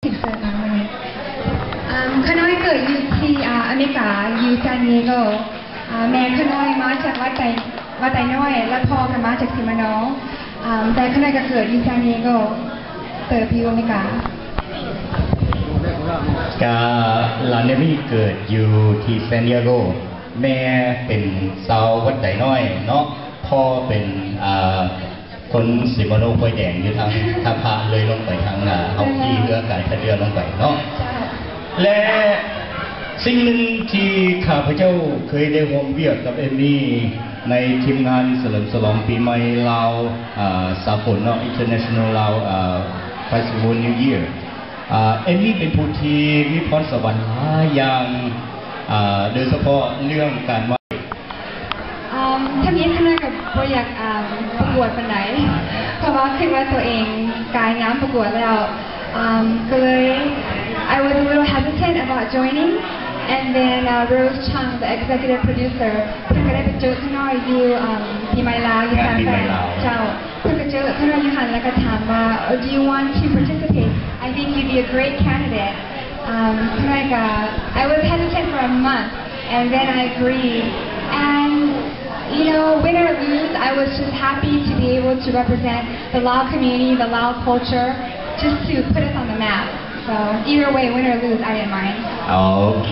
ເຊີນນະ ອາ ຂ້ານ້ອຍເກີດຢູ່ທີ່ ອາ ອາເມລິກາ ຢູ່ຊານດີເອໂກ. ອາ ແມ່ຂ້ານ້ອຍມາຈາກວັດໄຕ ວັດໄຕນ້ອຍ ແລະ ພໍ່ກໍມາຈາກສີມະໂນ. ອາ ແຕ່ຂ້ານ້ອຍກໍເກີດຢູ່ຊານດີເອໂກ ເຕີບຢູ່ອາເມລິກາ. ກະ ຫຼານເອມມີ້ເກີດຢູ່ທີ່ຊານດີເອໂກ. ແມ່ເປັນຊາວວັດໄຕນ້ອຍເນາະ ພໍ່ເປັນ ອາ ຄົນສີມະໂນ ຄວາຍແດງ ຢູ່ທາງທ່າພະ ເລີຍລົງໄປທາງ ອາ ເຮົາຂີ່ເຮືອການທ່າເຮືອລົງໄປເນາະ. ເຈົ້າ. ແລະ ສິ່ງໜຶ່ງທີ່ຂ້າພະເຈົ້າເຄີຍໄດ້ຮ່ວມວຽກກັບເອມມີ່ ໃນທີມງານສະເຫຼີມສະຫຼອງປີໃໝ່ລາວ ອາ ສາກົນເນາະ International Lao ອາ Festival New Year. ອາ ເອມມີ່ເປັນຜູ້ທີ່ມີພອນສະຫວັນຫຼາຍຢ່າງ ອາ ໂດຍສະເພາະເລື່ອງການວາດ ອາ ທຳອິດຂ້ານ້ອຍກໍບໍ່ຢາກ ອາ ປະກວດປານໃດ ເພາະວ່າຄິດວ່າຕົວເອງກາຍງາມປະກວດແລ້ວ. ອາ ກໍເລີຍ I was a little hesitant about joining, and then, uh, Rose Chung, the executive producer, ເພິ່ນກໍໄດ້ໄປເຈີຂ້ານ້ອຍຢູ່ ອາ ປີໃໝ່ລາວ ຢູ່ ງານປີໃໝ່ລາວ ເຈົ້າ. ເພິ່ນກໍເຈີຂ້ານ້ອຍຢູ່ຫັ້ນ ແລ້ວກໍຖາມວ່າ "Oh, do you want to participate? I think you'd be a great candidate." ອາ ຂ້ານ້ອຍກໍ I was hesitant for a month, and then I agreed. And, you know, win or lose, I was just happy to be able to represent the Lao community, the Lao culture, just to put us on the map. So, either way, win or lose, I didn't mind. ໂອເຄ.